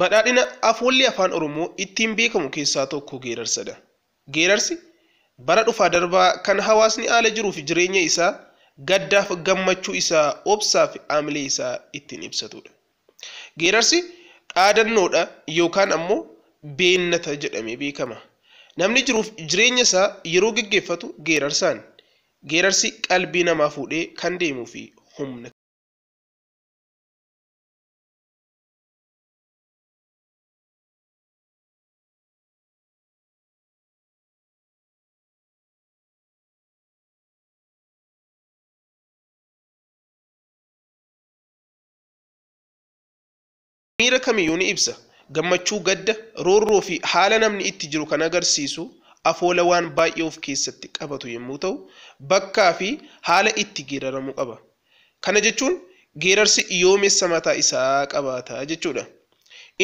Badhaadhina afoolli afaan Oromoo ittiin beekamu keessaa tokko geerarsadha. Geerarsi bara dhufaa darbaa kan hawaasni haala jiruu fi jireenya isaa, gaddaaf gammachuu isaa, obsaa fi haamilee isaa ittiin ibsatudha. Geerarsi dhaadannoodha yookaan ammoo beennata jedhamee beekama. Namni jiruuf jireenya isaa yeroo geggeeffatu geerarsaan. Geerarsi qalbii namaa fuudhee kan deemuu fi humna miira kamiyyuu ni ibsa. Gammachuu, gadda, roorroo fi haala namni itti jiru kan agarsiisu afoola waan baay'ee of keessatti qabatu yommuu ta'u, bakkaa fi haala itti geeraramu qaba. Kana jechuun geerarsi yoomessa mataa isaa qabaata jechuudha.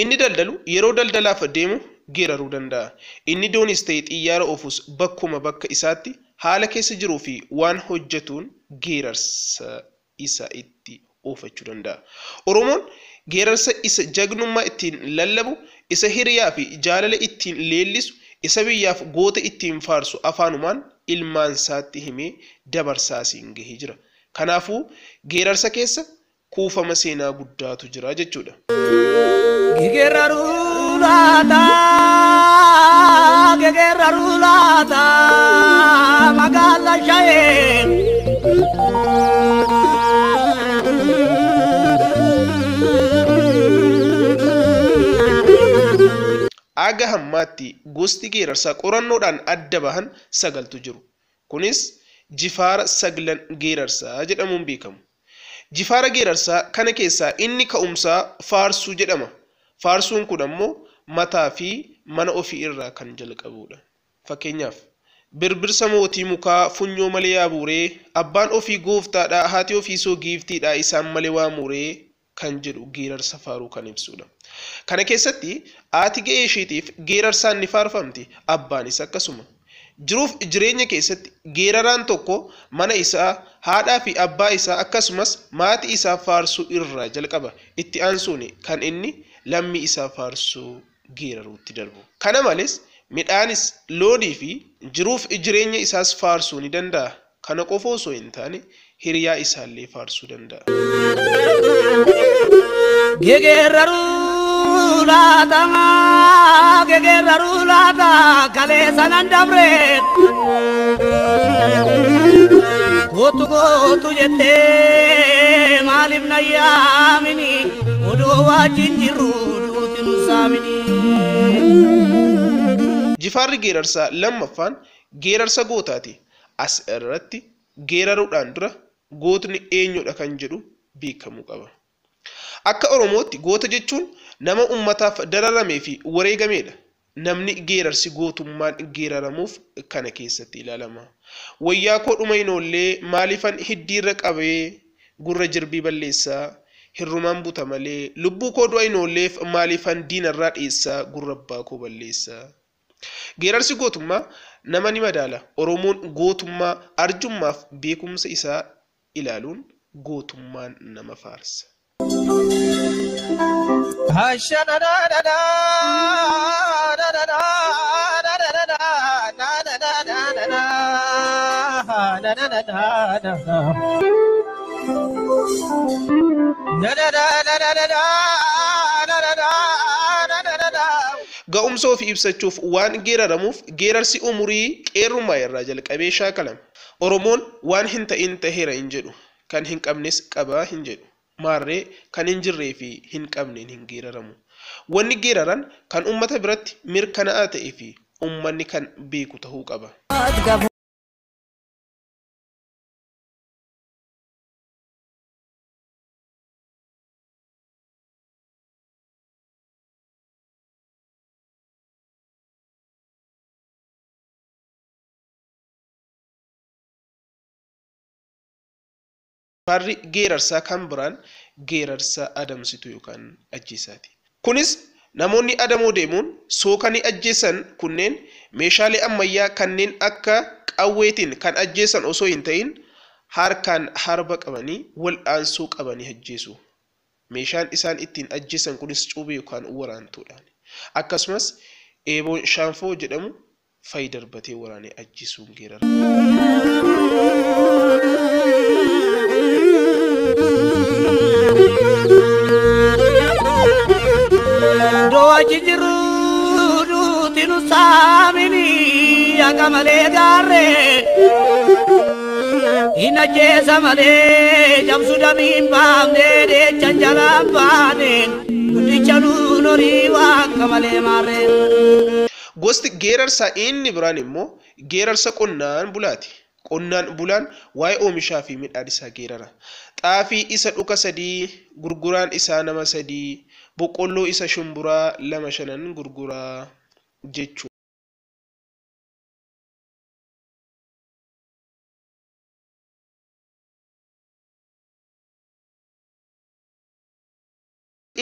Inni daldalu yeroo daldalaaf deemu geeraruu danda'a. Inni doonis ta'e xiyyaara oofus bakkuma bakka isaatti haala keessa jiruu fi waan hojjetuun geerarsa isa itti oofachuu danda'a. Oromoon geerarsa isa jagnummaa ittiin lallabu, isa hiriyaa fi jaalala ittiin leellisu, isa biyyaaf goota ittiin faarsu afaanumaan ilmaansaatti himee dabarsaasiin gahee jira. Kanaafuu geerarsa keessa kuufama seenaa guddaatu jira jechuudha. Gegeraruu laata, gegeraruu laata, magaala shayee. Aga hammaatti gosti geerarsaa qorannoodhaan adda bahan sagaltu jiru. Kunis jifaara saglan geerarsaa jedhamuun beekamu. Jifaara geerarsaa kana keessaa inni ka'umsaa faarsuu jedhama. Faarsuun kun ammoo mataa fi mana ofii irraa kan jalqabudha. Fakkeenyaaf birbirsa mootii mukaa funyoo malee yaabuuree, abbaan ofii gooftaadhaa, haati ofii soo giiftiidhaa, isaan malee waamuuree kan jedhu geerarsa faaruu kan ibsudha. Kana keessatti haati ga'ee isheetiif geerarsaan ni faarfamti, abbaanis akkasuma. Jiruuf jireenya keessatti geeraraan tokko mana isaa, haadhaa fi abbaa isaa akkasumas maatii isaa faarsuu irraa jalqaba. Itti aansuun kan inni lammii isaa faarsuu geeraruutti darbu. Kana malees midhaanis loonii fi jiruuf jireenya isaas faarsuu ni danda'a. Kana qofa osoo hin taane hiriyaa isaallee faarsuu danda'a. Gegeraruu laata, gegeraruu laata, kaleessa nan dabre. Kootu kootu jettee maaliif na yaamini, odoo wajjin jirru duuti nu saamini. Jifaarri geerarsaa lammaffaan geerarsa gootaati. As irratti geeraruudhaan dura gootni eenyudha kan jedhu beekamuu qaba. Akka Oromootti goota jechuun nama ummataaf dararamee fi wareegamedha. Namni geerarsi gootummaan geeraramuuf kana keessatti ilaalama. Wayyaa koo dhuma hin oollee maaliifan hiddiirra qabee gurra jirbii balleessaa, hirrumaan buta malee lubbuu koo du'a hin oolleef maaliifan diinarraa dheessaa gurra abbaa koo balleessaa. Geerarsi gootummaa nama ni madaala. Oromoon gootummaa arjummaaf beekumsa isaa ilaaluun gootummaan nama faarsa. Ga'umsa ofii ibsachuuf waan geeraramuuf geerarsi umurii qeerrummaa irraa jalqabee shaakalama. Oromoon waan hin ta'in taheera hin jedhu, kan hin qabnes qabaa hin jedhu. Maarree kan hin jirree fi hin qabneen hin geeraramu. Wanni geeraran kan uummata biratti mirkanaa'aa ta'ee fi uummanni kan beeku ta'uu qaba. Jifaarri geerarsaa kan biraan geerarsa adamsitu yookaan ajjeesaati. Kunis namoonni adamoo deemuun sookanii ajjeesan kunneen meeshaalee ammayyaa kanneen akka qawweetiin kan ajjeesan osoo hin ta'in harkaan harba qabanii wal'aansoo qabanii ajjeesu. Meeshaan isaan ittiin ajjeesan kunis cuubee yookaan waraantuudhaan. Akkasumas eeboon shaanfoo jedhamu fayi darbatee waraanee ajjeesuun geerara. Iddoo achi jirru duuti nu saamini akka malee gaarree. Hin ajjeesa malee cabsu damiin baafne deechan jalaan baane guddicha nuun horii waaqa malee maarree. Gosti geerarsaa inni biraan immoo geerarsa qonnaan bulaati. Qonnaan bulaan waa'ee oomishaa fi midhaan isaa geerara. Xaafii isa dhuka 3, gurguraan isaa nama 3, boqqolloo isa shumburaa 2 5 gurguraa jechuudha.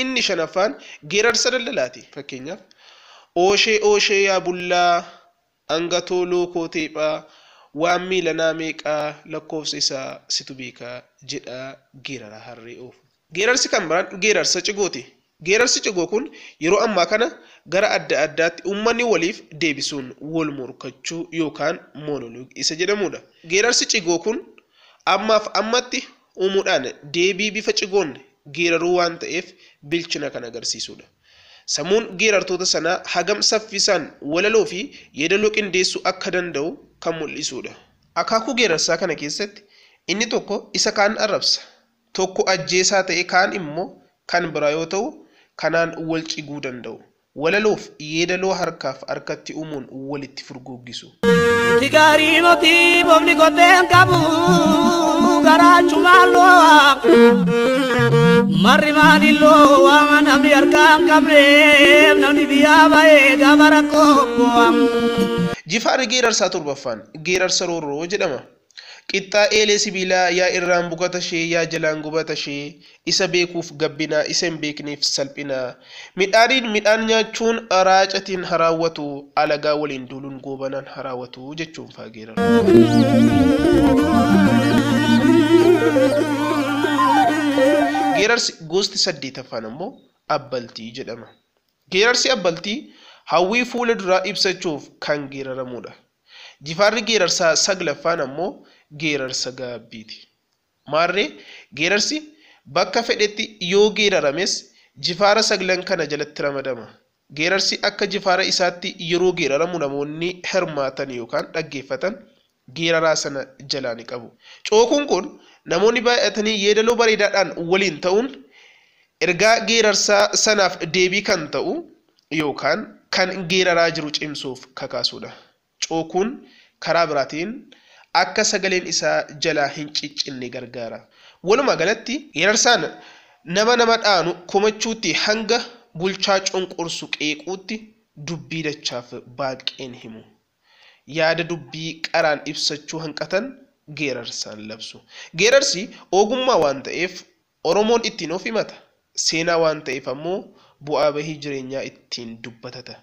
Inni shanaffaan geerarsa daldalaati. Fakkeenyaaf ooshee ooshee yaa bullaa, angatoo lookoo teephaa, waan miilanaa meeqaa lakkoofsa isaa situ beekaa jedha geerara harree oofu. Geerarsi kan biraan geerarsa cigooti. Geerarsi cigoo kun yeroo ammaa kana gara adda addaatti uummanni waliif deebisuun wal morkachuu yookaan monoloog isa jedhamudha. Geerarsi cigoo kun ammaaf ammatti uumuudhaan deebii bifa cigoon geeraruu waan ta'eef bilchina kan agarsiisudha. Sammuun geerartoota sanaa hagam saffisaan walaloo fi yeedaloo qindeessuu akka danda'u kan mul'isudha. Akaakuu geerarsaa kana keessatti inni tokko isa kaan arrabsa. Tokko ajjeesaa ta'e kaan immoo kan biraa yoo ta'u kanaan wal ciguu danda'u. Walaloof yeedaloo harkaaf harkatti uumuun walitti furguggisu. Nuti gaarii mootii boobni koteen qabu garaachumaan loo'a. Marri maaliin loo'a namni harkaan qabneef namni biyyaa ba'ee gaafa rakkoo bu'a. Jifaarri geerarsaa torbaffaan geerarsa roorroo jedhama. Qixxaa eelee sibiilaa yaa irraan bukata ishee yaa jalaan gubata ishee isa beekuuf gabbinaa isa hin beekneef salphinaa. Midhaaniin midhaan nyaachuun raacatiin haraawwatu alagaa waliin duuluun goobanaan haraawwatu jechuun faa geerara. Geerarsi gosti saddeetaffaan ammoo abbaltii jedhama. Geerarsi abbaltii hawwii fuula duraa ibsachuuf kan geeraramudha. Jifaarri geerarsaa saglaffaan ammoo geerarsa gaabbiiti. Maarree geerarsi bakka fedhetti yoo geerarames jifaara saglan kana jalatti ramadama. Geerarsi akka jifaara isaatti yeroo geeraramu namoonni hirmaatan yookaan dhaggeeffatan geeraraa sana jalaa ni qabu. Cookuun kun namoonni baay'atanii yeedaloo bareedaadhaan waliin ta'uun ergaa geerarsaa sanaaf deebii kan ta'u yookaan kan geeraraa jiru cimsuuf kakaasudha. Cookuun karaa biraatiin akka sagaleen isaa jalaa hin ciccinne gargaara. Walumaa galatti geerarsaan nama nama dhaanu komachuutti hanga bulchaa cunqursu qeequutti dubbii dachaaf baaqeen himu. Yaada dubbii qaraan ibsachuu hanqatan geerarsaan labsu. Geerarsi ogummaa waan ta'eef Oromoon ittiin of himata. Seenaa waan ta'eef ammoo bu'aa bahii jireenyaa ittiin dubbatata.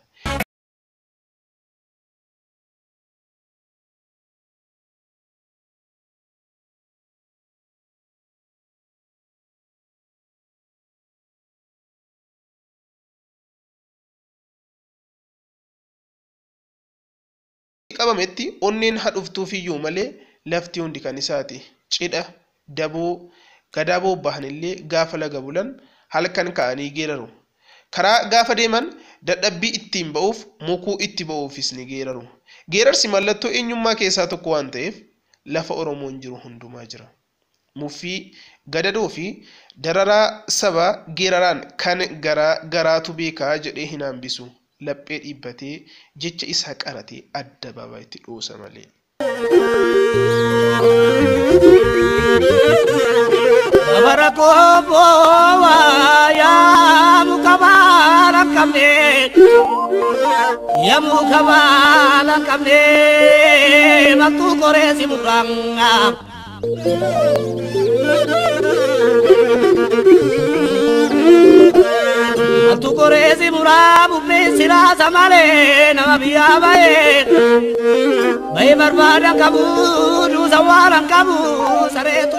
Qabametti onneen hadhuftuuf iyyuu malee lafti hundi kan isaati. Cidha, daboo, gadaa bobba'anillee gaafa laga bulan halkan ka'anii geeraru. Karaa gaafa deeman dadhabbii ittiin ba'uuf mukuu itti ba'uufis ni geeraru. Geerarsi mallattoo eenyummaa keessaa tokko waan ta'eef lafa Oromoon jiru hundumaa jira. Muffii, gadadoo fi dararaa sabaa geeraraan kan garaa garaatu beekaa jedhee hin hambisu. Laphee dhiibbatee jecha isaa qaratee addabaabaaytti dhoosa malee. Bara kooboo yaa muka baala hin qabne yaa muka baala hin qabne maaltu qoree si mukaan. Maaltu qoree si muraa bubbee silaasa malee nama biyyaa ba'ee ba'ee barbaada qabu duusa waan hin qabu sareetu.